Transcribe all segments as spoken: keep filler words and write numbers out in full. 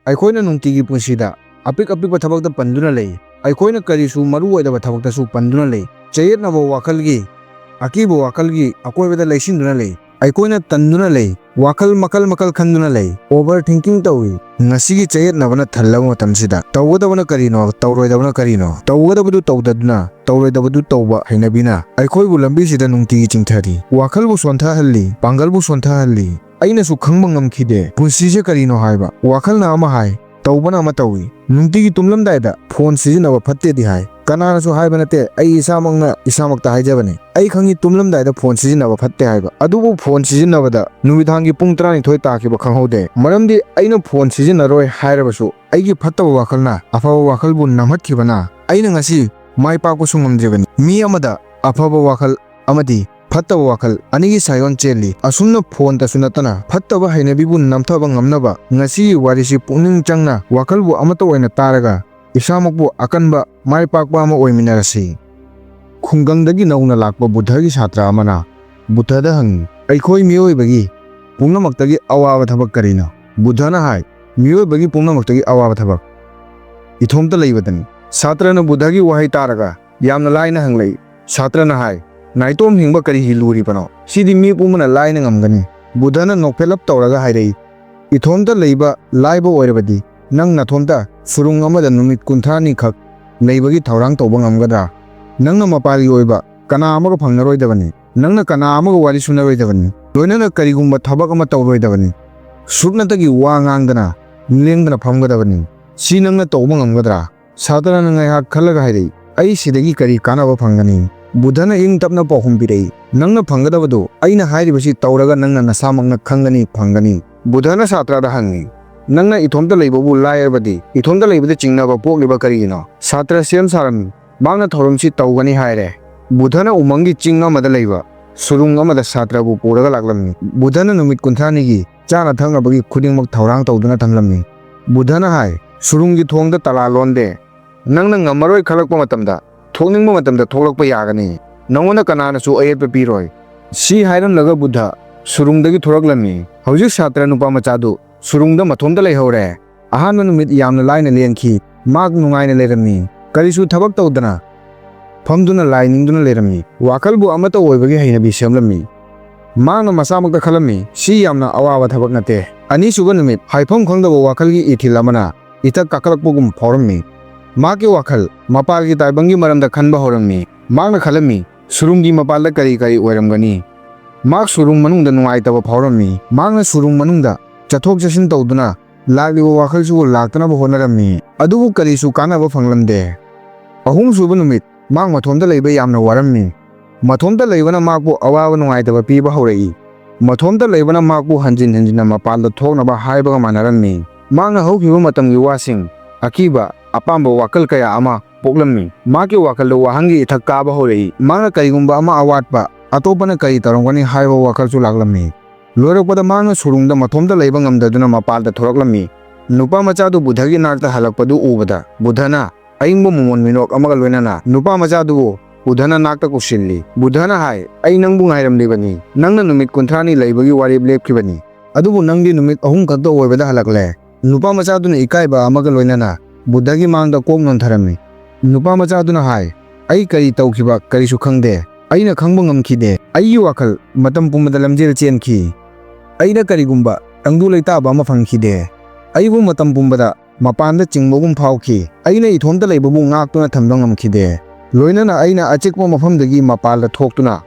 ꯑꯩꯈꯣꯏꯅ ꯅꯨꯡꯇꯤꯒꯤ ꯄꯨꯟꯁꯤꯗ ꯑꯄꯤꯛ ꯑꯄꯤꯛꯄ ꯊꯕꯛꯇ ꯄꯟꯗꯨꯅ ꯂꯩ꯫ ꯑꯩꯈꯣꯏꯅ ꯀꯔꯤꯁꯨ ꯃꯔꯨ ꯑꯣꯏꯗꯕ ꯊꯕꯛꯇꯁꯨ ꯄꯟꯗꯨꯅ ꯂꯩ꯫ ꯆꯌꯦꯠꯅꯕ ꯋꯥꯈꯜꯒꯤ, ꯑꯀꯤꯕ ꯋꯥꯈꯜꯒꯤ ꯑꯀꯣꯏꯕꯗ ꯂꯩꯁꯤꯟꯗꯨꯅ ꯂꯩ꯫ ꯑꯩꯈꯣꯏꯅ ꯇꯟꯗꯨꯅ ꯂꯩ꯫ ꯋꯥꯈꯜ ꯃꯈꯜ ꯃꯈꯜ ꯈꯟꯗꯨꯅ ꯂꯩ꯫ Overthinking ꯇꯧꯏ꯫ ꯉꯁꯤꯒꯤ ꯆꯌꯦꯠꯅꯕꯅ ꯊꯜꯂꯕ ꯃꯇꯝꯁꯤꯗ ꯇꯧꯒꯗꯕꯅ ꯀꯔꯤꯅꯣ, ꯇꯧꯔꯣꯏꯗꯕꯅ ꯀꯔꯤꯅꯣ? ꯇꯧꯒꯗꯕꯗꯨ ꯇꯧꯗꯗꯨꯅ, ꯇꯧꯔꯣꯏꯗꯕꯗꯨ ꯇꯧꯕ ꯍꯩꯅꯕꯤꯅ ꯑꯩꯈꯣꯏꯕꯨ ꯂꯝꯕꯤꯁꯤꯗ ꯅꯨꯡꯇꯤꯒꯤ ꯆꯤꯡꯊꯔꯤ꯫ ꯋꯥꯈꯜꯕꯨ ꯁꯣꯟꯊꯍꯜꯂꯤ, ꯄꯥꯡꯒꯜꯕꯨ ꯁꯣꯟꯊꯍꯜꯂꯤ꯫ ꯑꯩꯅꯁꯨ ꯈꯪꯕ ꯉꯝꯈꯤꯗꯦ ꯄꯨꯟꯁꯤꯁꯦ ꯀꯔꯤꯅꯣ ꯍꯥꯏꯕ꯫ ꯋꯥꯈꯜꯅ ꯑꯃ ꯍꯥꯏ, ꯇꯧꯕꯅ ꯑꯃ ꯇꯧꯏ꯫ ꯅꯨꯡꯇꯤꯒꯤ ꯇꯨꯝꯂꯝꯗꯥꯏꯗ ꯐꯣꯟ ꯁꯤꯖꯤꯟꯅꯕ ꯐꯠꯇꯦꯗꯤ ꯍꯥꯏ꯫ ꯀꯅꯥꯅꯁꯨ ꯍꯥꯏꯕ ꯅꯠꯇꯦ, ꯑꯩ ꯏꯁꯥꯃꯛꯅ ꯏꯁꯥꯃꯛꯇ ꯍꯥꯏꯖꯕꯅꯤ꯫ ꯑꯩ ꯈꯪꯉꯤ ꯇꯨꯝꯂꯝꯗꯥꯏꯗ ꯐꯣꯟ ꯁꯤꯖꯤꯟꯅꯕ ꯐꯠꯇꯦ ꯍꯥꯏꯕ꯫ ꯑꯗꯨꯕꯨ ꯐꯣꯟ ꯁꯤꯖꯤꯟꯅꯕꯗ ꯅꯨꯃꯤꯗꯥꯡꯒꯤ ꯄꯨꯡ ꯇꯔꯥꯅꯤꯊꯣꯏ ꯇꯥꯈꯤꯕ ꯈꯪꯍꯧꯗꯦ꯫ ꯃꯔꯝꯗꯤ ꯑꯩꯅ ꯐꯣꯟ ꯁꯤꯖꯤꯟꯅꯔꯣꯏ ꯍꯥꯏꯔꯕꯁꯨ ꯑꯩꯒꯤ ꯐꯠꯇꯕ ꯋꯥꯈꯜꯅ ꯑꯐꯕ ꯋꯥꯈꯜꯕꯨ ꯅꯝꯍꯠꯈꯤꯕꯅ ꯑꯩꯅ ꯉꯁꯤ ꯃꯥꯏ ꯄꯥꯛꯄꯁꯨ ꯉꯝꯗ꯭ꯔꯤꯕꯅꯤ꯫ ꯃꯤ ꯑꯃꯗ ꯑꯐꯕ ꯋꯥꯈꯜ ꯑꯃꯗꯤ ꯐꯠꯇꯕ ꯋꯥꯈꯜ ꯑꯅꯤꯒꯤ ꯁꯥꯏꯑꯣꯟ ꯆꯦꯜꯂꯤ꯫ ꯑꯁꯨꯝꯅ ꯐꯣꯟꯇꯁꯨ ꯅꯠꯇꯅ ꯐꯠꯇꯕ ꯍꯩꯅꯕꯤꯕꯨ ꯅꯝꯊꯕ ꯉꯝꯅꯕ ꯉꯁꯤꯒꯤ ꯋꯥꯔꯤꯁꯤ ꯄꯨꯛꯅꯤꯡ ꯆꯪꯅ ꯋꯥꯈꯜꯕꯨ ꯑꯃꯠꯇ ꯑꯣꯏꯅ ꯇꯥꯔꯒ ꯏꯁꯥꯃꯛꯄꯨ ꯑꯀꯟꯕ ꯃꯥꯏ ꯄꯥꯛꯄ ꯑꯃ ꯑꯣꯏꯃꯤꯟꯅꯔꯁꯤ꯫ ꯈꯨꯡꯒꯪꯗꯒꯤ ꯅꯧꯅ ꯂꯥꯛꯄ ꯕꯨꯙꯒꯤ ꯁꯥꯇ꯭ꯔ ꯑꯃꯅ ꯕꯨꯙꯗ ꯍꯪꯉꯤ, "ꯑꯩꯈꯣꯏ ꯃꯤꯑꯣꯏꯕꯒꯤ ꯄꯨꯝꯅꯃꯛꯇꯒꯤ ꯑꯋꯥꯕ ꯊꯕꯛ ꯀꯔꯤꯅꯣ?" ꯕꯨꯙꯅ ꯍꯥꯏ, "ꯃꯤꯑꯣꯏꯕꯒꯤ ꯄꯨꯝꯅꯃꯛꯇꯒꯤ ꯑꯋꯥꯕ ꯊꯕꯛ ꯏꯊꯣꯝꯇ ꯂꯩꯕꯗꯅꯤ꯫" ꯁꯥꯇ꯭ꯔꯅ ꯕꯨꯙꯒꯤ ꯋꯥꯍꯩ ꯇꯥꯔꯒ ꯌꯥꯝꯅ ꯂꯥꯏꯅ ꯍꯪꯂꯛꯏ꯫ ꯁꯥꯇ꯭ꯔꯅ ꯍꯥꯏ, "ꯅꯥꯏꯇꯣꯝ ꯍꯤꯡꯕ ꯀꯔꯤꯒꯤ ꯂꯨꯔꯤꯕꯅꯣ? ꯁꯤꯗꯤ ꯃꯤ ꯄꯨꯝꯕꯅ ꯂꯥꯏꯅ ꯉꯝꯒꯅꯤ꯫" ꯕꯨꯙꯅ ꯅꯣꯛꯐꯦꯠꯂꯞ ꯇꯧꯔꯒ ꯍꯥꯏꯔꯛꯏ, "ꯏꯊꯣꯝꯇ ꯂꯩꯕ ꯂꯥꯏꯕ ꯑꯣꯏꯔꯕꯗꯤ ꯅꯪ ꯅꯊꯣꯝꯇ ꯁꯨꯔꯨꯡ ꯑꯃꯗ ꯅꯨꯃꯤꯠ ꯀꯨꯟꯊ꯭ꯔꯥꯅꯤ ꯈꯛ ꯂꯩꯕꯒꯤ ꯊꯧꯔꯥꯡ ꯇꯧꯕ ꯉꯝꯒꯗ꯭ꯔꯥ? ꯅꯪꯅ ꯃꯄꯥꯜꯒꯤ ꯑꯣꯏꯕ ꯀꯅꯥ ꯑꯃꯒ ꯐꯪꯅꯔꯣꯏꯗꯕꯅꯤ꯫ ꯅꯪꯅ ꯀꯅꯥ ꯑꯃꯒ ꯋꯥꯔꯤ ꯁꯨꯅꯔꯣꯏꯗꯕꯅꯤ꯫ ꯂꯣꯏꯅꯅ ꯀꯔꯤꯒꯨꯝꯕ ꯊꯕꯛ ꯑꯃ ꯇꯧꯔꯣꯏꯗꯕꯅꯤ꯫ ꯁꯨꯞꯅꯇꯒꯤ ꯋꯥ ꯉꯥꯡꯗꯅ, ꯂꯦꯡꯗꯅ ꯐꯝꯒꯗꯕꯅꯤ꯫ ꯁꯤ ꯅꯪꯅ ꯇꯧꯕ ꯉꯝꯒꯗ꯭ꯔꯥ?" ꯁꯥꯇ꯭ꯔꯅ ꯉꯥꯏꯍꯥꯛ ꯈꯜꯂꯒ ꯍꯥꯏꯔꯛꯏ, "ꯑꯩ ꯁꯤꯗꯒꯤ ꯀꯔꯤ ꯀꯥꯟꯅꯕ ꯐꯪꯒꯅꯤ?" ꯕꯨꯙꯅ ꯏꯪ ꯇꯞꯅ ꯄꯥꯎꯈꯨꯝ ꯄꯤꯔꯛꯏ, "ꯅꯪꯅ ꯐꯪꯒꯗꯕꯗꯨ ꯑꯩꯅ ꯍꯥꯏꯔꯤꯕꯁꯤ ꯇꯧꯔꯒ ꯅꯪꯅ ꯅꯁꯥꯃꯛꯅ ꯈꯪꯒꯅꯤ, ꯐꯪꯒꯅꯤ꯫" ꯕꯨꯙꯅ ꯁꯥꯇ꯭ꯔꯗ ꯍꯪꯉꯤ, "ꯅꯪꯅ ꯏꯊꯣꯝꯇ ꯂꯩꯕꯕꯨ ꯂꯥꯏꯔꯕꯗꯤ ꯏꯊꯣꯝꯇ ꯂꯩꯕꯗ ꯆꯤꯡꯅꯕ ꯄꯣꯛꯂꯤꯕ ꯀꯔꯤꯒꯤꯅꯣ?" ꯁꯥꯇ꯭ꯔ ꯁꯦꯝ ꯁꯥꯔꯝꯃꯤ꯫ ꯃꯍꯥꯛꯅ ꯊꯧꯔꯝꯁꯤ ꯇꯧꯒꯅꯤ ꯍꯥꯏꯔꯦ꯫ ꯕꯨꯙꯅ ꯎꯃꯪꯒꯤ ꯆꯤꯡ ꯑꯃꯗ ꯂꯩꯕ ꯁꯨꯔꯨꯡ ꯑꯃꯗ ꯁꯥꯇ꯭ꯔꯕꯨ ꯄꯨꯔꯒ ꯂꯥꯛꯂꯝꯃꯤ꯫ ꯕꯨꯙꯅ ꯅꯨꯃꯤꯠ ꯀꯨꯟꯊ꯭ꯔꯥꯅꯤꯒꯤ ꯆꯥꯅ ꯊꯛꯅꯕꯒꯤ ꯈꯨꯗꯤꯡꯃꯛ ꯊꯧꯔꯥꯡ ꯇꯧꯗꯨꯅ ꯊꯝꯂꯝꯃꯤ꯫ ꯕꯨꯙꯅ ꯍꯥꯏ, "ꯁꯨꯔꯨꯡꯒꯤ ꯊꯣꯡꯗ ꯇꯂꯥ ꯂꯣꯟꯗꯦ꯫ ꯅꯪꯅ ꯉꯝꯃꯔꯣꯏ ꯈꯜꯂꯛꯄ ꯃꯇꯝꯗ, ꯊꯣꯛꯅꯤꯡꯕ ꯃꯇꯝꯗ ꯊꯣꯛꯂꯛꯄ ꯌꯥꯒꯅꯤ꯫ ꯅꯉꯣꯟꯗ ꯀꯅꯥꯅꯁꯨ ꯑꯌꯦꯠꯄ ꯄꯤꯔꯣꯏ꯫" ꯁꯤ ꯍꯥꯏꯔꯝꯂꯒ ꯕꯨꯙ ꯁꯨꯔꯨꯡꯗꯒꯤ ꯊꯣꯔꯛꯂꯝꯃꯤ꯫ ꯍꯧꯖꯤꯛ ꯁꯥꯇ꯭ꯔ ꯅꯨꯄꯥ ꯃꯆꯥꯗꯨ ꯁꯨꯔꯨꯡꯗ ꯃꯊꯣꯝꯇ ꯂꯩꯍꯧꯔꯦ꯫ ꯑꯍꯥꯟꯕ ꯅꯨꯃꯤꯠ ꯌꯥꯝꯅ ꯂꯥꯏꯅ ꯂꯦꯟꯈꯤ꯫ ꯃꯍꯥꯛ ꯅꯨꯡꯉꯥꯏꯅ ꯂꯩꯔꯝꯃꯤ꯫ ꯀꯔꯤꯁꯨ ꯊꯕꯛ ꯇꯧꯗꯅ ꯐꯝꯗꯨꯅ ꯂꯥꯏ ꯅꯤꯡꯗꯨꯅ ꯂꯩꯔꯝꯃꯤ꯫ ꯋꯥꯈꯜꯕꯨ ꯑꯃꯠꯇ ꯑꯣꯏꯕꯒꯤ ꯍꯩꯅꯕꯤ ꯁꯦꯝꯂꯝꯃꯤ꯫ ꯃꯍꯥꯛꯅ ꯃꯁꯥꯃꯛꯇ ꯈꯜꯂꯝꯃꯤ, "ꯁꯤ ꯌꯥꯝꯅ ꯑꯋꯥꯕ ꯊꯕꯛ ꯅꯠꯇꯦ"꯫ ꯑꯅꯤꯁꯨꯕ ꯅꯨꯃꯤꯠ, ꯍꯥꯏꯐꯝ ꯈꯪꯗꯕ ꯋꯥꯈꯜꯒꯤ ꯏꯊꯤꯜ ꯑꯃꯅ ꯏꯊꯛ ꯀꯥꯈꯠꯂꯛꯄꯒꯨꯝ ꯐꯥꯎꯔꯝꯃꯤ꯫ ꯃꯍꯥꯛꯀꯤ ꯋꯥꯈꯜ ꯃꯄꯥꯜꯒꯤ ꯇꯥꯏꯕꯪꯒꯤ ꯃꯔꯝꯗ ꯈꯟꯕ ꯍꯧꯔꯝꯃꯤ꯫ ꯃꯍꯥꯛꯅ ꯈꯜꯂꯝꯃꯤ, "ꯁꯨꯔꯨꯡꯒꯤ ꯃꯄꯥꯜꯗ ꯀꯔꯤ ꯀꯔꯤ ꯑꯣꯏꯔꯝꯒꯅꯤ?" ꯃꯍꯥꯛ ꯁꯨꯔꯨꯡ ꯃꯅꯨꯡꯗ ꯅꯨꯡꯉꯥꯏꯇꯕ ꯐꯥꯎꯔꯝꯃꯤ꯫ ꯃꯍꯥꯛꯅ ꯁꯨꯔꯨꯡ ꯃꯅꯨꯡꯗ ꯆꯠꯊꯣꯛ ꯆꯠꯁꯤꯟ ꯇꯧꯗꯨꯅ ꯂꯥꯛꯂꯤꯕ ꯋꯥꯈꯜꯁꯤꯕꯨ ꯂꯥꯛꯇꯅꯕ ꯍꯣꯠꯅꯔꯝꯃꯤ꯫ ꯑꯗꯨꯕꯨ ꯀꯔꯤꯁꯨ ꯀꯥꯟꯅꯕ ꯐꯪꯂꯝꯗꯦ꯫ ꯑꯍꯨꯝꯁꯨꯕ ꯅꯨꯃꯤꯠ, ꯃꯍꯥꯛ ꯃꯊꯣꯝꯇ ꯂꯩꯕ ꯌꯥꯝꯅ ꯋꯥꯔꯝꯃꯤ꯫ ꯃꯊꯣꯝꯇ ꯂꯩꯕꯅ ꯃꯍꯥꯛꯄꯨ ꯑꯋꯥꯕ ꯅꯨꯡꯉꯥꯏꯇꯕ ꯄꯤꯕ ꯍꯧꯔꯛꯏ꯫ ꯃꯊꯣꯝꯇ ꯂꯩꯕꯅ ꯃꯍꯥꯛꯄꯨ ꯍꯟꯖꯤꯟ ꯍꯟꯖꯤꯟꯅ ꯃꯄꯥꯟꯗ ꯊꯣꯛꯅꯕ ꯍꯥꯏꯕꯒ ꯃꯥꯟꯅꯔꯝꯃꯤ꯫ ꯃꯍꯥꯛꯅ ꯍꯧꯈꯤꯕ ꯃꯇꯝꯒꯤ ꯋꯥꯁꯤꯡ, ꯑꯀꯤꯕ, ꯑꯄꯥꯝꯕ ꯋꯥꯈꯜ ꯀꯌꯥ ꯑꯃ ꯄꯣꯛꯂꯝꯃꯤ꯫ ꯃꯍꯥꯛꯀꯤ ꯋꯥꯈꯜꯗ ꯋꯥꯍꯪꯒꯤ ꯏꯊꯛ ꯀꯥꯕ ꯍꯧꯔꯛꯏ꯫ ꯃꯍꯥꯛꯅ ꯀꯔꯤꯒꯨꯝꯕ ꯑꯃ ꯑꯋꯥꯠꯄ, ꯑꯇꯣꯞꯄꯅ ꯀꯔꯤ ꯇꯧꯔꯝꯒꯅꯤ ꯍꯥꯏꯕ ꯋꯥꯈꯜꯁꯨ ꯂꯥꯛꯂꯝꯃꯤ꯫ ꯂꯣꯏꯔꯛꯄꯗ ꯃꯍꯥꯛꯅ ꯁꯨꯔꯨꯡꯗ ꯃꯊꯣꯝꯇ ꯂꯩꯕ ꯉꯝꯗꯗꯨꯅ ꯃꯄꯥꯟꯗ ꯊꯣꯔꯛꯂꯝꯃꯤ꯫ ꯅꯨꯄꯥ ꯃꯆꯥꯗꯨ ꯕꯨꯙꯒꯤ ꯅꯥꯛꯇ ꯍꯜꯂꯛꯄꯗꯨ ꯎꯕꯗ ꯕꯨꯙꯅ ꯑꯏꯪꯕ ꯃꯃꯣꯟ ꯃꯤꯅꯣꯛ ꯑꯃꯒ ꯂꯣꯏꯅꯅ ꯅꯨꯄꯥ ꯃꯆꯥꯗꯨꯕꯨ ꯕꯨꯙꯅ ꯅꯥꯛꯇ ꯀꯧꯁꯤꯜꯂꯤ꯫ ꯕꯨꯙꯅ ꯍꯥꯏ, "ꯑꯩ ꯅꯪꯕꯨ ꯉꯥꯏꯔꯝꯂꯤꯕꯅꯤ꯫ ꯅꯪꯅ ꯅꯨꯃꯤꯠ ꯀꯨꯟꯊ꯭ꯔꯥꯅꯤ ꯂꯩꯕꯒꯤ ꯋꯥꯔꯦꯞ ꯂꯦꯞꯈꯤꯕꯅꯤ꯫ ꯑꯗꯨꯕꯨ ꯅꯪꯗꯤ ꯅꯨꯃꯤꯠ ꯑꯍꯨꯝ ꯈꯛꯇ ꯑꯣꯏꯕꯗ ꯍꯜꯂꯛꯂꯦ"꯫ ꯅꯨꯄꯥ ꯃꯆꯥꯗꯨꯅ ꯏꯀꯥꯏꯕ ꯑꯃꯒ ꯂꯣꯏꯅꯅ ꯕꯨꯙꯒꯤ ꯃꯥꯡꯗ ꯀꯣꯛ ꯅꯣꯟꯊꯔꯝꯃꯤ꯫ ꯅꯨꯄꯥ ꯃꯆꯥꯗꯨꯅ ꯍꯥꯏ, "ꯑꯩ ꯀꯔꯤ ꯇꯧꯈꯤꯕ ꯀꯔꯤꯁꯨ ꯈꯪꯗꯦ꯫ ꯑꯩꯅ ꯈꯪꯕ ꯉꯝꯈꯤꯗꯦ꯫ ꯑꯩꯒꯤ ꯋꯥꯈꯜ ꯃꯇꯝ ꯄꯨꯝꯕꯗ ꯂꯝꯖꯦꯜ ꯆꯦꯟꯈꯤ꯫ ꯑꯩꯅ ꯀꯔꯤꯒꯨꯝꯕ ꯇꯪꯗꯨ ꯂꯩꯇꯥꯕ ꯑꯃ ꯐꯪꯈꯤꯗꯦ꯫ ꯑꯩꯕꯨ ꯃꯇꯝ ꯄꯨꯝꯕꯗ ꯃꯄꯥꯟꯗ ꯆꯤꯡꯕꯒꯨꯝ ꯐꯥꯎꯈꯤ꯫ ꯑꯩꯅ ꯏꯊꯣꯝꯇ ꯂꯩꯕꯕꯨ ꯉꯥꯛꯇꯨꯅ ꯊꯝꯕ ꯉꯝꯈꯤꯗꯦ꯫ ꯂꯣꯏꯅꯅ ꯑꯩꯅ ꯑꯆꯤꯛꯄ ꯃꯐꯝꯗꯒꯤ ꯃꯄꯥꯟꯗ ꯊꯣꯛꯇꯨꯅ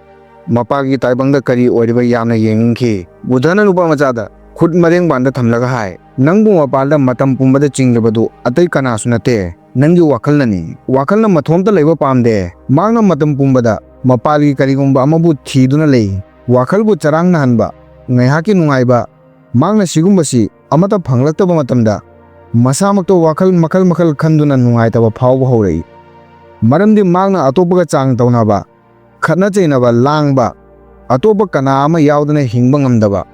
ꯃꯄꯥꯒꯤ ꯇꯥꯏꯕꯪꯗ ꯀꯔꯤ ꯑꯣꯏꯔꯤꯕ ꯌꯥꯝꯅ ꯌꯦꯡꯅꯤꯡꯈꯤ"꯫ ꯕꯨꯙꯅ ꯅꯨꯄꯥ ꯃꯆꯥꯗ ꯈꯨꯠ ꯃꯔꯦꯡ ꯄꯥꯟꯗ ꯊꯝꯂꯒ ꯍꯥꯏ, "ꯅꯪꯕꯨ ꯃꯄꯥꯟꯗ ꯃꯇꯝ ꯄꯨꯝꯕꯗ ꯆꯤꯡꯂꯤꯕꯗꯨ ꯑꯇꯩ ꯀꯅꯥꯁꯨ ꯅꯠꯇꯦ, ꯅꯪꯒꯤ ꯋꯥꯈꯜꯅꯅꯤ꯫ ꯋꯥꯈꯜꯅ ꯃꯊꯣꯝꯇ ꯂꯩꯕ ꯄꯥꯝꯗꯦ꯫ ꯃꯍꯥꯛꯅ ꯃꯇꯝ ꯄꯨꯝꯕꯗ ꯃꯄꯥꯜꯒꯤ ꯀꯔꯤꯒꯨꯝꯕ ꯑꯃꯕꯨ ꯊꯤꯗꯨꯅ ꯂꯩ꯫ ꯋꯥꯈꯜꯕꯨ ꯆꯔꯥꯡꯅꯍꯟꯕ, ꯉꯥꯏꯍꯥꯛꯀꯤ ꯅꯨꯡꯉꯥꯏꯕ, ꯃꯍꯥꯛꯅ ꯁꯤꯒꯨꯝꯕꯁꯤ ꯑꯃꯠꯇ ꯐꯪꯂꯛꯇꯕ ꯃꯇꯝꯗ ꯃꯁꯥꯃꯛꯇ ꯋꯥꯈꯜ ꯃꯈꯜ ꯃꯈꯜ ꯈꯟꯗꯨꯅ ꯅꯨꯡꯉꯥꯏꯇꯕ ꯐꯥꯎꯕ ꯍꯧꯔꯛꯏ꯫ ꯃꯔꯝꯗꯤ ꯃꯍꯥꯛꯅ ꯑꯇꯣꯞꯄꯒ ꯆꯥꯡ ꯇꯧꯅꯕ, ꯈꯠꯅ ꯆꯩꯅꯕ, ꯂꯥꯡꯕ, ꯑꯇꯣꯞꯄ ꯀꯅꯥ ꯑꯃ ꯌꯥꯎꯗꯅ ꯍꯤꯡꯕ ꯉꯝꯗꯕ,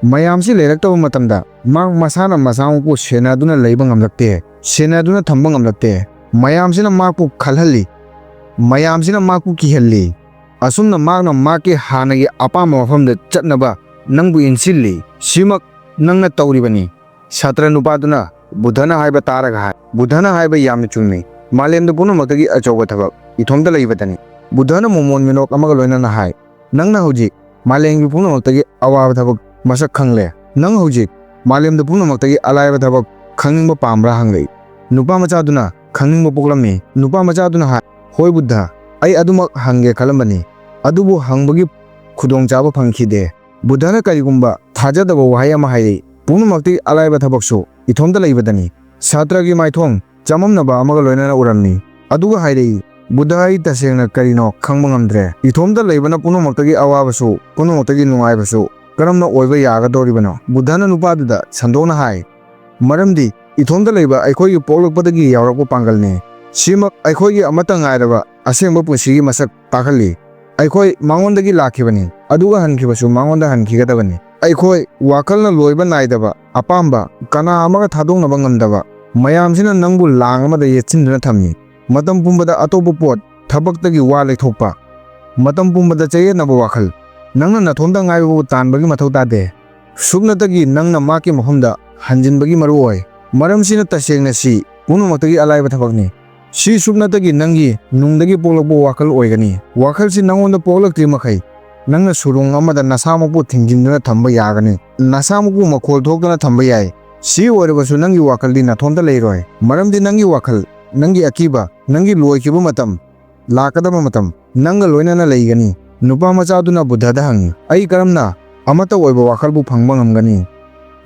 ꯃꯌꯥꯝꯁꯤ ꯂꯩꯔꯛꯇꯕ ꯃꯇꯝꯗ ꯃꯍꯥꯛ ꯃꯁꯥꯅ ꯃꯁꯥꯃꯛꯄꯨ ꯁꯦꯟꯅꯗꯨꯅ ꯂꯩꯕ ꯉꯝꯂꯛꯇꯦ, ꯁꯦꯟꯅꯗꯨꯅ ꯊꯝꯕ ꯉꯝꯂꯛꯇꯦ꯫ ꯃꯌꯥꯝꯁꯤꯅ ꯃꯍꯥꯛꯄꯨ ꯈꯜꯍꯜꯂꯤ, ꯃꯌꯥꯝꯁꯤꯅ ꯃꯍꯥꯛꯄꯨ ꯀꯤꯍꯜꯂꯤ꯫ ꯑꯁꯨꯝꯅ ꯃꯍꯥꯛꯅ ꯃꯍꯥꯛꯀꯤ ꯍꯥꯟꯅꯒꯤ ꯑꯄꯥꯝꯕ ꯃꯐꯝꯗ ꯆꯠꯅꯕ ꯅꯪꯕꯨ ꯏꯟꯁꯤꯜꯂꯤ꯫ ꯁꯤꯃꯛ ꯅꯪꯅ ꯇꯧꯔꯤꯕꯅꯤ"꯫ ꯁꯥꯇ꯭ꯔ ꯅꯨꯄꯥꯗꯨꯅ ꯕꯨꯙꯅ ꯍꯥꯏꯕ ꯇꯥꯔꯒ ꯍꯥꯏ, "ꯕꯨꯙꯅ ꯍꯥꯏꯕ ꯌꯥꯝꯅ ꯆꯨꯝꯃꯤ꯫ ꯃꯥꯂꯦꯝꯗ ꯄꯨꯝꯅꯃꯛꯇꯒꯤ ꯑꯆꯧꯕ ꯊꯕꯛ ꯏꯊꯣꯝꯇ ꯂꯩꯕꯗꯅꯤ꯫" ꯕꯨꯙꯅ ꯃꯣꯃꯣꯟ ꯃꯤꯅꯣꯛ ꯑꯃꯒ ꯂꯣꯏꯅꯅ ꯍꯥꯏ, "ꯅꯪꯅ ꯍꯧꯖꯤꯛ ꯃꯥꯂꯦꯝꯒꯤ ꯄꯨꯝꯅꯃꯛꯇꯒꯤ ꯑꯋꯥꯕ ꯊꯕꯛ ꯃꯁꯛ ꯈꯪꯂꯦ꯫ ꯅꯪ ꯍꯧꯖꯤꯛ ꯃꯥꯂꯦꯝꯗ ꯄꯨꯝꯅꯃꯛꯇꯒꯤ ꯑꯂꯥꯏꯕ ꯊꯕꯛ ꯈꯪꯅꯤꯡꯕ ꯄꯥꯝꯕ꯭ꯔꯥ?" ꯍꯪꯂꯛꯏ꯫ ꯅꯨꯄꯥ ꯃꯆꯥꯗꯨꯅ ꯈꯪꯅꯤꯡꯕ ꯄꯣꯛꯂꯝꯃꯤ꯫ ꯅꯨꯄꯥ ꯃꯆꯥꯗꯨꯅ ꯍꯥꯏ, "ꯍꯣꯏ ꯕꯨꯙ, ꯑꯩ ꯑꯗꯨꯃꯛ ꯍꯪꯒꯦ ꯈꯜꯂꯝꯕꯅꯤ, ꯑꯗꯨꯕꯨ ꯍꯪꯕꯒꯤ ꯈꯨꯗꯣꯡꯆꯥꯕ ꯐꯪꯈꯤꯗꯦ꯫" ꯕꯨꯙꯅ ꯀꯔꯤꯒꯨꯝꯕ ꯊꯥꯖꯗꯕ ꯋꯥꯍꯩ ꯑꯃ ꯍꯥꯏꯔꯛꯏ, "ꯄꯨꯝꯅꯃꯛꯇꯒꯤ ꯑꯂꯥꯏꯕ ꯊꯕꯛꯁꯨ ꯏꯊꯣꯝꯇ ꯂꯩꯕꯗꯅꯤ꯫" ꯁꯥꯇ꯭ꯔꯒꯤ ꯃꯥꯏꯊꯣꯡ ꯆꯃꯝꯅꯕ ꯑꯃꯒ ꯂꯣꯏꯅꯅ ꯎꯔꯝꯃꯤ, ꯑꯗꯨꯒ ꯍꯥꯏꯔꯛꯏ, "ꯕꯨꯙ, ꯑꯩ ꯇꯁꯦꯡꯅ ꯀꯔꯤꯅꯣ ꯈꯪꯕ ꯉꯝꯗ꯭ꯔꯦ꯫ ꯏꯊꯣꯝꯇ ꯂꯩꯕꯅ ꯄꯨꯝꯅꯃꯛꯇꯒꯤ ꯑꯋꯥꯕꯁꯨ, ꯄꯨꯝꯅꯃꯛꯇꯒꯤ ꯅꯨꯡꯉꯥꯏꯕꯁꯨ ꯀꯔꯝꯅ ꯑꯣꯏꯕ ꯌꯥꯒꯗꯧꯔꯤꯕꯅꯣ?" ꯕꯨꯙꯅ ꯅꯨꯄꯥꯗꯨꯗ ꯁꯟꯗꯣꯛꯅ ꯍꯥꯏ, "ꯃꯔꯝꯗꯤ ꯏꯊꯣꯝꯇ ꯂꯩꯕ ꯑꯩꯈꯣꯏꯒꯤ ꯄꯣꯛꯂꯛꯄꯗꯒꯤ ꯌꯥꯎꯔꯛꯄ ꯄꯥꯡꯒꯜꯅꯤ꯫ ꯁꯤꯃꯛ ꯑꯩꯈꯣꯏꯒꯤ ꯑꯃꯠꯇ ꯉꯥꯏꯔꯕ ꯑꯁꯦꯡꯕ ꯄꯨꯟꯁꯤꯒꯤ ꯃꯁꯛ ꯇꯥꯛꯍꯜꯂꯤ꯫ ꯑꯩꯈꯣꯏ ꯃꯉꯣꯟꯗꯒꯤ ꯂꯥꯛꯈꯤꯕꯅꯤ, ꯑꯗꯨꯒ ꯍꯟꯈꯤꯕꯁꯨ ꯃꯉꯣꯟꯗ ꯍꯟꯈꯤꯒꯗꯕꯅꯤ꯫ ꯑꯩꯈꯣꯏ ꯋꯥꯈꯜꯅ ꯂꯣꯏꯕ ꯅꯥꯏꯗꯕ ꯑꯄꯥꯝꯕ ꯀꯅꯥ ꯑꯃꯒ ꯊꯥꯗꯣꯛꯅꯕ ꯉꯝꯗꯕ ꯃꯌꯥꯝꯁꯤꯅ ꯅꯪꯕꯨ ꯂꯥꯡ ꯑꯃꯗ ꯌꯦꯠꯁꯤꯟꯗꯨꯅ ꯊꯝꯃꯤ꯫ ꯃꯇꯝ ꯄꯨꯝꯕꯗ ꯑꯇꯣꯞꯄ ꯄꯣꯠ, ꯊꯕꯛꯇꯒꯤ ꯋꯥ ꯂꯩꯊꯣꯛꯄ, ꯃꯇꯝ ꯄꯨꯝꯕꯗ ꯆꯌꯦꯠꯅꯕ ꯋꯥꯈꯜ, ꯅꯪꯅ ꯅꯊꯣꯝꯇ ꯉꯥꯏꯕꯕꯨ ꯇꯥꯟꯕꯒꯤ ꯃꯊꯧ ꯇꯥꯗꯦ꯫ ꯁꯨꯞꯅꯇꯒꯤ ꯅꯪꯅ ꯃꯍꯥꯛꯀꯤ ꯃꯐꯝꯗ ꯍꯟꯖꯤꯟꯕꯒꯤ ꯃꯔꯨ ꯑꯣꯏ꯫ ꯃꯔꯝꯁꯤꯅ ꯇꯁꯦꯡꯅ ꯁꯤ ꯄꯨꯝꯅꯃꯛꯇꯒꯤ ꯑꯂꯥꯏꯕ ꯊꯕꯛꯅꯤ꯫ ꯁꯤ ꯁꯨꯞꯅꯇꯒꯤ ꯅꯪꯒꯤ ꯅꯨꯡꯗꯒꯤ ꯄꯣꯛꯂꯛꯄ ꯋꯥꯈꯜ ꯑꯣꯏꯒꯅꯤ꯫ ꯋꯥꯈꯜꯁꯤ ꯅꯪꯉꯣꯟꯗ ꯄꯣꯛꯂꯛꯇ꯭ꯔꯤ ꯃꯈꯩ, ꯅꯪꯅ ꯁꯨꯔꯨꯡ ꯑꯃꯗ ꯅꯁꯥꯃꯛꯄꯨ ꯊꯤꯡꯖꯤꯟꯗꯨꯅ ꯊꯝꯕ ꯌꯥꯒꯅꯤ꯫ ꯅꯁꯥꯃꯛꯄꯨ ꯃꯈꯣꯜ ꯊꯣꯛꯇꯅ ꯊꯝꯕ ꯌꯥꯏ꯫ ꯁꯤ ꯑꯣꯏꯔꯕꯁꯨ ꯅꯪꯒꯤ ꯋꯥꯈꯜꯗꯤ ꯅꯊꯣꯝꯇ ꯂꯩꯔꯣꯏ꯫ ꯃꯔꯝꯗꯤ ꯅꯪꯒꯤ ꯋꯥꯈꯜ, ꯅꯪꯒꯤ ꯑꯀꯤꯕ, ꯅꯪꯒꯤ ꯂꯣꯏꯈꯤꯕ ꯃꯇꯝ, ꯂꯥꯛꯀꯗꯕ ꯃꯇꯝ ꯅꯪꯒ ꯂꯣꯏꯅꯅ ꯂꯩꯒꯅꯤ꯫ ꯅꯨꯄꯥ ꯃꯆꯥꯗꯨꯅ ꯕꯨꯙꯗ ꯍꯪꯉꯤ, "ꯑꯩ ꯀꯔꯝꯅ ꯑꯃꯠꯇ ꯑꯣꯏꯕ ꯋꯥꯈꯜꯕꯨ ꯐꯪꯕ ꯉꯝꯒꯅꯤ?"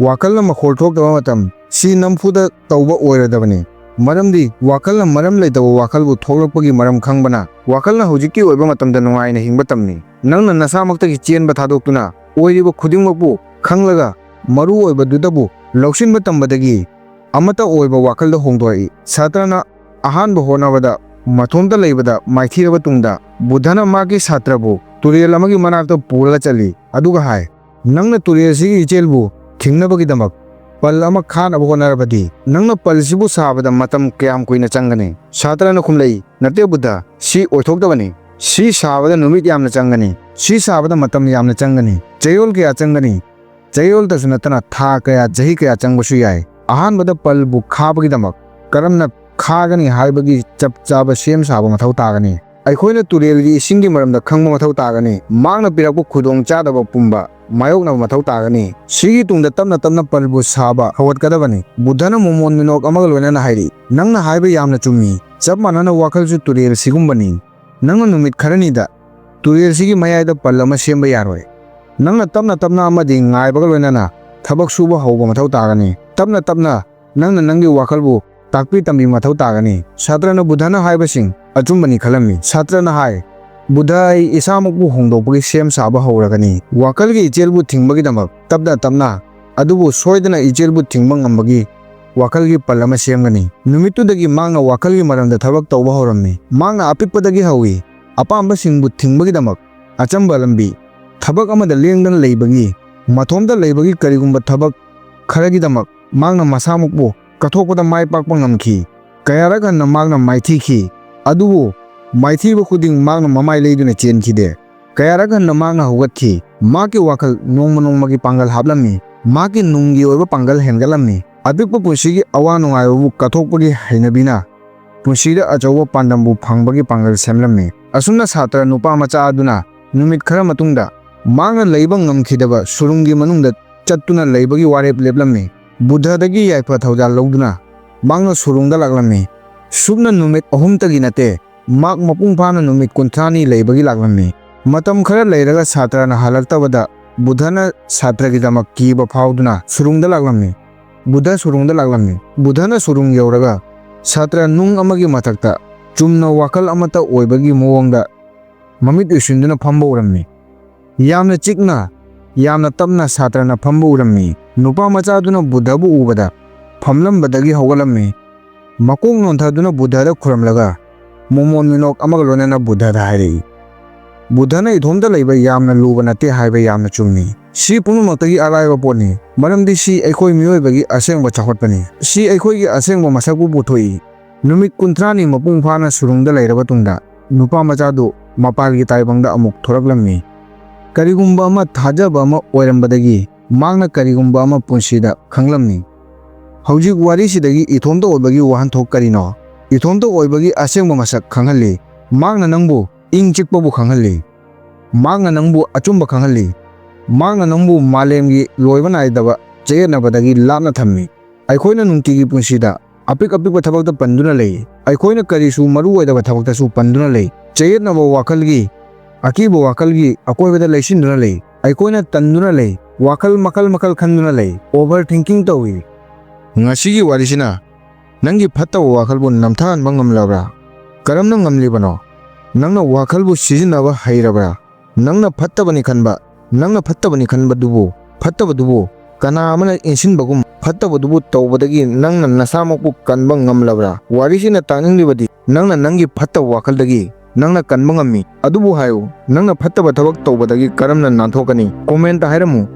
ꯋꯥꯈꯜꯅ ꯃꯈꯣꯜ ꯊꯣꯛꯇꯕ ꯃꯇꯝ, ꯁꯤ ꯅꯝꯐꯨꯗ ꯇꯧꯕ ꯑꯣꯏꯔꯣꯏꯗꯕꯅꯤ꯫ ꯃꯔꯝꯗꯤ ꯋꯥꯈꯜꯅ ꯃꯔꯝ ꯂꯩꯇꯕ ꯋꯥꯈꯜꯕꯨ ꯊꯣꯛꯂꯛꯄꯒꯤ ꯃꯔꯝ ꯈꯪꯕꯅ, ꯋꯥꯈꯜꯅ ꯍꯧꯖꯤꯛꯀꯤ ꯑꯣꯏꯕ ꯃꯇꯝꯗ ꯅꯨꯡꯉꯥꯏꯅ ꯍꯤꯡꯕ ꯇꯝꯃꯤ꯫ ꯅꯪꯅ ꯅꯁꯥꯃꯛꯇꯒꯤ ꯆꯦꯟꯕ ꯊꯥꯗꯣꯛꯇꯨꯅ, ꯑꯣꯏꯔꯤꯕ ꯈꯨꯗꯤꯡꯃꯛꯄꯨ ꯈꯪꯂꯒ, ꯃꯔꯨ ꯑꯣꯏꯕꯗꯨꯗꯕꯨ ꯂꯧꯁꯤꯟꯕ ꯇꯝꯕꯗꯒꯤ, ꯑꯃꯠꯇ ꯑꯣꯏꯕ ꯋꯥꯈꯜꯗ ꯍꯣꯡꯗꯣꯛꯏ꯫ ꯁꯥꯇ꯭ꯔꯅ ꯑꯍꯥꯟꯕ ꯍꯣꯠꯅꯕꯗ ꯃꯇꯣꯝꯇ ꯂꯩꯕꯗ ꯃꯥꯏꯊꯤꯔꯕ ꯇꯨꯡꯗ, ꯕꯨꯙꯅ ꯃꯥꯒꯤ ꯁꯥꯇ꯭ꯔꯕꯨ ꯇꯨꯔꯦꯜ ꯑꯃꯒꯤ ꯃꯅꯥꯛꯇ ꯄꯨꯔꯒ ꯆꯠꯂꯤ, ꯑꯗꯨꯒ ꯍꯥꯏ, "ꯅꯪꯅ ꯇꯨꯔꯦꯜꯁꯤꯒꯤ ꯏꯆꯦꯜꯕꯨ ꯊꯤꯡꯅꯕꯒꯤꯗꯃꯛ ꯄꯜ ꯑꯃ ꯈꯥꯅꯕ ꯍꯣꯠꯅꯔꯕꯗꯤ, ꯅꯪꯅ ꯄꯜꯁꯤꯕꯨ ꯁꯥꯕꯗ ꯃꯇꯝ ꯀꯌꯥꯝ ꯀꯨꯏꯅ ꯆꯪꯒꯅꯤ?" ꯁꯥꯇ꯭ꯔꯅ ꯈꯨꯝꯂꯛꯏ, "ꯅꯠꯇꯦ ꯕꯨꯙ, ꯁꯤ ꯑꯣꯏꯊꯣꯛꯇꯕꯅꯤ꯫ ꯁꯤ ꯁꯥꯕꯗ ꯅꯨꯃꯤꯠ ꯌꯥꯝꯅ ꯆꯪꯒꯅꯤ꯫ ꯁꯤ ꯁꯥꯕꯗ ꯃꯇꯝ ꯌꯥꯝꯅ ꯆꯪꯒꯅꯤ꯫ ꯆꯌꯣꯜ ꯀꯌꯥ ꯆꯪꯒꯅꯤ? ꯆꯌꯣꯜꯇꯁꯨ ꯅꯠꯇꯅ ꯊꯥ ꯀꯌꯥ, ꯆꯍꯤ ꯀꯌꯥ ꯆꯪꯕꯁꯨ ꯌꯥꯏ꯫ ꯑꯍꯥꯟꯕꯗ ꯄꯜꯕꯨ ꯈꯥꯕꯒꯤꯗꯃꯛ ꯀꯔꯝꯅ ꯈꯥꯒꯅꯤ ꯍꯥꯏꯕꯒꯤ ꯆꯞ ꯆꯥꯕ ꯁꯦꯝ ꯁꯥꯕ ꯃꯊꯧ ꯇꯥꯒꯅꯤ꯫ ꯑꯩꯈꯣꯏꯅ ꯇꯨꯔꯦꯜꯒꯤ ꯏꯁꯤꯡꯒꯤ ꯃꯔꯝꯗ ꯈꯪꯕ ꯃꯊꯧ ꯇꯥꯒꯅꯤ꯫ ꯃꯍꯥꯛꯅ ꯄꯤꯔꯛꯄ ꯈꯨꯗꯣꯡꯆꯥꯗꯕ ꯄꯨꯝꯕ ꯃꯥꯌꯣꯛꯅꯕ ꯃꯊꯧ ꯇꯥꯒꯅꯤ꯫ ꯁꯤꯒꯤ ꯇꯨꯡꯗ ꯇꯞꯅ ꯇꯞꯅ ꯄꯜꯕꯨ ꯁꯥꯕ ꯍꯧꯒꯠꯀꯗꯕꯅꯤ꯫ ꯕꯨꯙꯅ ꯃꯣꯃꯣꯟ ꯃꯤꯅꯣꯛ ꯑꯃꯒ ꯂꯣꯏꯅꯅ ꯍꯥꯏꯔꯤ, "ꯅꯪꯅ ꯍꯥꯏꯕ ꯌꯥꯝꯅ ꯆꯨꯝꯃꯤ꯫ ꯆꯞ ꯃꯥꯟꯅꯅ ꯋꯥꯈꯜꯁꯨ ꯇꯨꯔꯦꯜ ꯁꯤꯒꯨꯝꯕꯅꯤ꯫ ꯅꯪꯅ ꯅꯨꯃꯤꯠ ꯈꯔꯅꯤꯗ ꯇꯨꯔꯦꯜꯁꯤꯒꯤ ꯃꯌꯥꯏꯗ ꯄꯜ ꯑꯃ ꯁꯦꯝꯕ ꯌꯥꯔꯣꯏ꯫ ꯅꯪꯅ ꯇꯞꯅ ꯇꯞꯅ ꯑꯃꯗꯤ ꯉꯥꯏꯕꯒ ꯂꯣꯏꯅꯅ ꯊꯕꯛ ꯁꯨꯕ ꯍꯧꯕ ꯃꯊꯧ ꯇꯥꯒꯅꯤ꯫ ꯇꯞꯅ ꯇꯞꯅ ꯅꯪꯅ ꯅꯪꯒꯤ ꯋꯥꯈꯜꯕꯨ ꯇꯥꯛꯄꯤ ꯇꯝꯕꯤ ꯃꯊꯧ ꯇꯥꯒꯅꯤ"꯫ ꯁꯥꯇ꯭ꯔꯅ ꯕꯨꯙꯅ ꯍꯥꯏꯕꯁꯤꯡ ꯑꯆꯨꯝꯕꯅꯤ ꯈꯜꯂꯝꯃꯤ꯫ ꯁꯥꯇ꯭ꯔꯅ ꯍꯥꯏ, "ꯕꯨꯙ, ꯑꯩ ꯏꯁꯥꯃꯛꯄꯨ ꯍꯣꯡꯗꯣꯛꯄꯒꯤ ꯁꯦꯝ ꯁꯥꯕ ꯍꯧꯔꯒꯅꯤ"꯫ ꯋꯥꯈꯜꯒꯤ ꯏꯆꯦꯜꯕꯨ ꯊꯤꯡꯕꯒꯤꯗꯃꯛ ꯇꯞꯅ ꯇꯞꯅ ꯑꯗꯨꯕꯨ ꯁꯣꯏꯗꯅ ꯏꯆꯦꯜꯕꯨ ꯊꯤꯡꯕ ꯉꯝꯕꯒꯤ ꯋꯥꯈꯜꯒꯤ ꯄꯜ ꯑꯃ ꯁꯦꯝꯒꯅꯤ꯫ ꯅꯨꯃꯤꯠꯇꯨꯗꯒꯤ ꯃꯍꯥꯛꯅ ꯋꯥꯈꯜꯒꯤ ꯃꯔꯝꯗ ꯊꯕꯛ ꯇꯧꯕ ꯍꯧꯔꯝꯃꯤ꯫ ꯃꯍꯥꯛꯅ ꯑꯄꯤꯛꯄꯗꯒꯤ ꯍꯧꯏ꯫ ꯑꯄꯥꯝꯕꯁꯤꯡꯕꯨ ꯊꯤꯡꯕꯒꯤꯗꯃꯛ ꯑꯆꯝꯕ ꯂꯝꯕꯤ, ꯊꯕꯛ ꯑꯃꯗ ꯂꯦꯡꯗꯅ ꯂꯩꯕꯒꯤ, ꯃꯊꯣꯝꯇ ꯂꯩꯕꯒꯤ ꯀꯔꯤꯒꯨꯝꯕ ꯊꯕꯛ ꯈꯔꯒꯤꯗꯃꯛ ꯃꯍꯥꯛꯅ ꯃꯁꯥꯃꯛꯄꯨ ꯀꯠꯊꯣꯛꯄꯗ ꯃꯥꯏ ꯄꯥꯛꯄ ꯉꯝꯈꯤ꯫ ꯀꯌꯥꯔꯛ ꯍꯟꯅ ꯃꯍꯥꯛꯅ ꯃꯥꯏꯊꯤꯈꯤ, ꯑꯗꯨꯕꯨ ꯃꯥꯏꯊꯤꯕ ꯈꯨꯗꯤꯡ ꯃꯍꯥꯛꯅ ꯃꯃꯥꯏ ꯂꯩꯗꯨꯅ ꯆꯦꯟꯈꯤꯗꯦ꯫ ꯀꯌꯥꯔꯛ ꯍꯟꯅ ꯃꯍꯥꯛꯅ ꯍꯧꯒꯠꯈꯤ꯫ ꯃꯍꯥꯛꯀꯤ ꯋꯥꯈꯜ ꯅꯣꯡꯃ ꯅꯣꯡꯃꯒꯤ ꯄꯥꯡꯒꯜ ꯍꯥꯞꯂꯝꯃꯤ꯫ ꯃꯍꯥꯛꯀꯤ ꯅꯨꯡꯒꯤ ꯑꯣꯏꯕ ꯄꯥꯡꯒꯜ ꯍꯦꯟꯒꯠꯂꯝꯃꯤ꯫ ꯑꯄꯤꯛꯄ ꯄꯨꯟꯁꯤꯒꯤ ꯑꯋꯥ ꯅꯨꯡꯉꯥꯏꯕꯕꯨ ꯀꯠꯊꯣꯛꯄꯒꯤ ꯍꯩꯅꯕꯤꯅ ꯄꯨꯟꯁꯤꯗ ꯑꯆꯧꯕ ꯄꯥꯟꯗꯝꯕꯨ ꯐꯪꯕꯒꯤ ꯄꯥꯡꯒꯜ ꯁꯦꯝꯂꯝꯃꯤ꯫ ꯑꯁꯨꯝꯅ ꯁꯥꯇ꯭ꯔ ꯅꯨꯄꯥ ꯃꯆꯥ ꯑꯗꯨꯅ ꯅꯨꯃꯤꯠ ꯈꯔ ꯃꯇꯨꯡꯗ ꯃꯍꯥꯛꯅ ꯂꯩꯕ ꯉꯝꯈꯤꯗꯕ ꯁꯨꯔꯨꯡꯒꯤ ꯃꯅꯨꯡꯗ ꯆꯠꯇꯨꯅ ꯂꯩꯕꯒꯤ ꯋꯥꯔꯦꯞ ꯂꯦꯞꯂꯝꯃꯤ꯫ ꯕꯨꯙꯗꯒꯤ ꯌꯥꯏꯐ ꯊꯧꯖꯥꯜ ꯂꯧꯗꯨꯅ ꯃꯍꯥꯛꯅ ꯁꯨꯔꯨꯡꯗ ꯂꯥꯛꯂꯝꯃꯤ꯫ ꯁꯨꯞꯅ ꯅꯨꯃꯤꯠ ꯑꯍꯨꯝꯇꯒꯤ ꯅꯠꯇꯦ, ꯃꯍꯥꯛ ꯃꯄꯨꯡ ꯐꯥꯅ ꯅꯨꯃꯤꯠ ꯀꯨꯟꯊ꯭ꯔꯥꯅꯤ ꯂꯩꯕꯒꯤ ꯂꯥꯛꯂꯝꯃꯤ꯫ ꯃꯇꯝ ꯈꯔ ꯂꯩꯔꯒ ꯁꯥꯇ꯭ꯔꯅ ꯍꯜꯂꯛꯇꯕꯗ ꯕꯨꯙꯅ ꯁꯥꯇ꯭ꯔꯒꯤꯗꯃꯛ ꯀꯤꯕ ꯐꯥꯎꯗꯨꯅ ꯁꯨꯔꯨꯡꯗ ꯂꯥꯛꯂꯝꯃꯤ꯫ ꯕꯨꯙ ꯁꯨꯔꯨꯡꯗ ꯂꯥꯛꯂꯝꯃꯤ꯫ ꯕꯨꯙꯅ ꯁꯨꯔꯨꯡ ꯌꯧꯔꯒ ꯁꯥꯇ꯭ꯔ ꯅꯨꯡ ꯑꯃꯒꯤ ꯃꯊꯛꯇ ꯆꯨꯝꯅ ꯋꯥꯈꯜ ꯑꯃꯠꯇ ꯑꯣꯏꯕꯒꯤ ꯃꯑꯣꯡꯗ ꯃꯃꯤꯠ ꯎꯏꯁꯤꯟꯗꯨꯅ ꯐꯝꯕ ꯎꯔꯝꯃꯤ꯫ ꯌꯥꯝꯅ ꯆꯤꯛꯅ, ꯌꯥꯝꯅ ꯇꯞꯅ ꯁꯥꯇ꯭ꯔꯅ ꯐꯝꯕ ꯎꯔꯝꯃꯤ꯫ ꯅꯨꯄꯥ ꯃꯆꯥꯗꯨꯅ ꯕꯨꯙꯕꯨ ꯎꯕꯗ ꯐꯝꯂꯝꯕꯗꯒꯤ ꯍꯧꯒꯠꯂꯝꯃꯤ꯫ ꯃꯀꯣꯛ ꯅꯣꯟꯊꯗꯨꯅ ꯕꯨꯙꯗ ꯈꯨꯔꯝꯂꯒ ꯃꯣꯃꯣꯟ ꯃꯤꯅꯣꯛ ꯑꯃꯒ ꯂꯣꯏꯅꯅ ꯕꯨꯙꯗ ꯍꯥꯏꯔꯛꯏ, "ꯕꯨꯙꯅ ꯏꯊꯣꯝꯇ ꯂꯩꯕ ꯌꯥꯝꯅ ꯂꯨꯕ ꯅꯠꯇꯦ ꯍꯥꯏꯕ ꯌꯥꯝꯅ ꯆꯨꯝꯃꯤ꯫ ꯁꯤ ꯄꯨꯝꯅꯃꯛꯇꯒꯤ ꯑꯔꯥꯏꯕ ꯄꯣꯠꯅꯤ, ꯃꯔꯝꯗꯤ ꯁꯤ ꯑꯩꯈꯣꯏ ꯃꯤꯑꯣꯏꯕꯒꯤ ꯑꯁꯦꯡꯕ ꯆꯥꯎꯈꯠꯄꯅꯤ꯫ ꯁꯤ ꯑꯩꯈꯣꯏꯒꯤ ꯑꯁꯦꯡꯕ ꯃꯁꯛꯄꯨ ꯄꯨꯊꯣꯛꯏ"꯫ ꯅꯨꯃꯤꯠ ꯀꯨꯟꯊ꯭ꯔꯥꯅꯤ ꯃꯄꯨꯡ ꯐꯥꯅ ꯁꯨꯔꯨꯡꯗ ꯂꯩꯔꯕ ꯇꯨꯡꯗ, ꯅꯨꯄꯥ ꯃꯆꯥꯗꯨ ꯃꯄꯥꯜꯒꯤ ꯇꯥꯏꯕꯪꯗ ꯑꯃꯨꯛ ꯊꯣꯔꯛꯂꯝꯃꯤ꯫ ꯀꯔꯤꯒꯨꯝꯕ ꯑꯃ ꯊꯥꯖꯕ ꯑꯃ ꯑꯣꯏꯔꯝꯕꯗꯒꯤ ꯃꯍꯥꯛꯅ ꯀꯔꯤꯒꯨꯝꯕ ꯑꯃ ꯄꯨꯟꯁꯤꯗ ꯈꯪꯂꯝꯃꯤ꯫ ꯍꯧꯖꯤꯛ ꯋꯥꯔꯤꯁꯤꯗꯒꯤ ꯏꯊꯣꯝꯇ ꯑꯣꯏꯕꯒꯤ ꯋꯥꯍꯟꯊꯣꯛ ꯀꯔꯤꯅꯣ? ꯏꯊꯣꯝꯇ ꯑꯣꯏꯕꯒꯤ ꯑꯁꯦꯡꯕ ꯃꯁꯛ ꯈꯪꯍꯜꯂꯤ꯫ ꯃꯍꯥꯛꯅ ꯅꯪꯕꯨ ꯏꯪ ꯆꯤꯛꯄꯕꯨ ꯈꯪꯍꯜꯂꯤ꯫ ꯃꯍꯥꯛꯅ ꯅꯪꯕꯨ ꯑꯆꯨꯝꯕ ꯈꯪꯍꯜꯂꯤ꯫ ꯃꯍꯥꯛꯅ ꯅꯪꯕꯨ ꯃꯥꯂꯦꯝꯒꯤ ꯂꯣꯏꯕ ꯅꯥꯏꯗꯕ ꯆꯌꯦꯠꯅꯕꯗꯒꯤ ꯂꯥꯞꯅ ꯊꯝꯃꯤ꯫ ꯑꯩꯈꯣꯏꯅ ꯅꯨꯡꯇꯤꯒꯤ ꯄꯨꯟꯁꯤꯗ ꯑꯄꯤꯛ ꯑꯄꯤꯛꯄ ꯊꯕꯛꯇ ꯄꯟꯗꯨꯅ ꯂꯩ꯫ ꯑꯩꯈꯣꯏꯅ ꯀꯔꯤꯁꯨ ꯃꯔꯨ ꯑꯣꯏꯗꯕ ꯊꯕꯛꯇꯁꯨ ꯄꯟꯗꯨꯅ ꯂꯩ꯫ ꯆꯌꯦꯠꯅꯕ ꯋꯥꯈꯜꯒꯤ, ꯑꯀꯤꯕ ꯋꯥꯈꯜꯒꯤ ꯑꯀꯣꯏꯕꯗ ꯂꯩꯁꯤꯟꯗꯨꯅ ꯂꯩ꯫ ꯑꯩꯈꯣꯏꯅ ꯇꯟꯗꯨꯅ ꯂꯩ꯫ ꯋꯥꯈꯜ ꯃꯈꯜ ꯃꯈꯜ ꯈꯟꯗꯨꯅ ꯂꯩ꯫ Overthinking ꯇꯧꯏ꯫ ꯉꯁꯤꯒꯤ ꯋꯥꯔꯤꯁꯤꯅ ꯅꯪꯒꯤ ꯐꯠꯇꯕ ꯋꯥꯈꯜꯕꯨ ꯅꯝꯊꯍꯟꯕ ꯉꯝꯂꯕ꯭ꯔꯥ? ꯀꯔꯝꯅ ꯉꯝꯂꯤꯕꯅꯣ? ꯅꯪꯅ ꯋꯥꯈꯜꯕꯨ ꯁꯤꯖꯤꯟꯅꯕ ꯍꯩꯔꯕ꯭ꯔꯥ? ꯅꯪꯅ ꯐꯠꯇꯕꯅꯤ ꯈꯟꯕ, ꯅꯪꯅ ꯐꯠꯇꯕꯅꯤ ꯈꯟꯕꯗꯨꯕꯨ, ꯐꯠꯇꯕꯗꯨꯕꯨ ꯀꯅꯥ ꯑꯃꯅ ꯏꯟꯁꯤꯟꯕꯒꯨꯝ ꯐꯠꯇꯕꯗꯨꯕꯨ ꯇꯧꯕꯗꯒꯤ ꯅꯪꯅ ꯅꯁꯥꯃꯛꯄꯨ ꯀꯟꯕ ꯉꯝꯂꯕ꯭ꯔꯥ? ꯋꯥꯔꯤꯁꯤꯅ ꯇꯥꯛꯅꯤꯡꯂꯤꯕꯗꯤ ꯅꯪꯅ ꯅꯪꯒꯤ ꯐꯠꯇꯕ ꯋꯥꯈꯜꯗꯒꯤ ꯅꯪꯅ ꯀꯟꯕ ꯉꯝꯃꯤ꯫ ꯑꯗꯨꯕꯨ ꯍꯥꯏꯌꯨ, ꯅꯪꯅ ꯐꯠꯇꯕ ꯊꯕꯛ ꯇꯧꯕꯗꯒꯤ ꯀꯔꯝꯅ ꯅꯥꯟꯊꯣꯛꯀꯅꯤ? Comment ꯍꯥꯏꯔꯝꯃꯨ꯫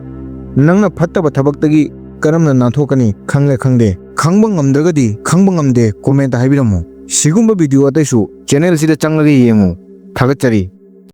ꯅꯪꯅ ꯐꯠꯇꯕ ꯊꯕꯛꯇꯒꯤ ꯀꯔꯝꯅ ꯅꯥꯟꯊꯣꯛꯀꯅꯤ? ꯈꯪꯂꯦ ꯈꯪꯗꯦ꯫ ꯈꯪꯕ ꯉꯝꯗ꯭ꯔꯒꯗꯤ ꯈꯪꯕ ꯉꯝꯗꯦ comment ꯍꯥꯏꯕꯤꯔꯝꯃꯨ꯫ ꯁꯤꯒꯨꯝꯕ video ꯑꯇꯩꯁꯨ channel ꯁꯤꯗ ꯆꯪꯂꯒ ꯌꯦꯡꯉꯨ꯫ ꯊꯥꯒꯠꯆꯔꯤ꯫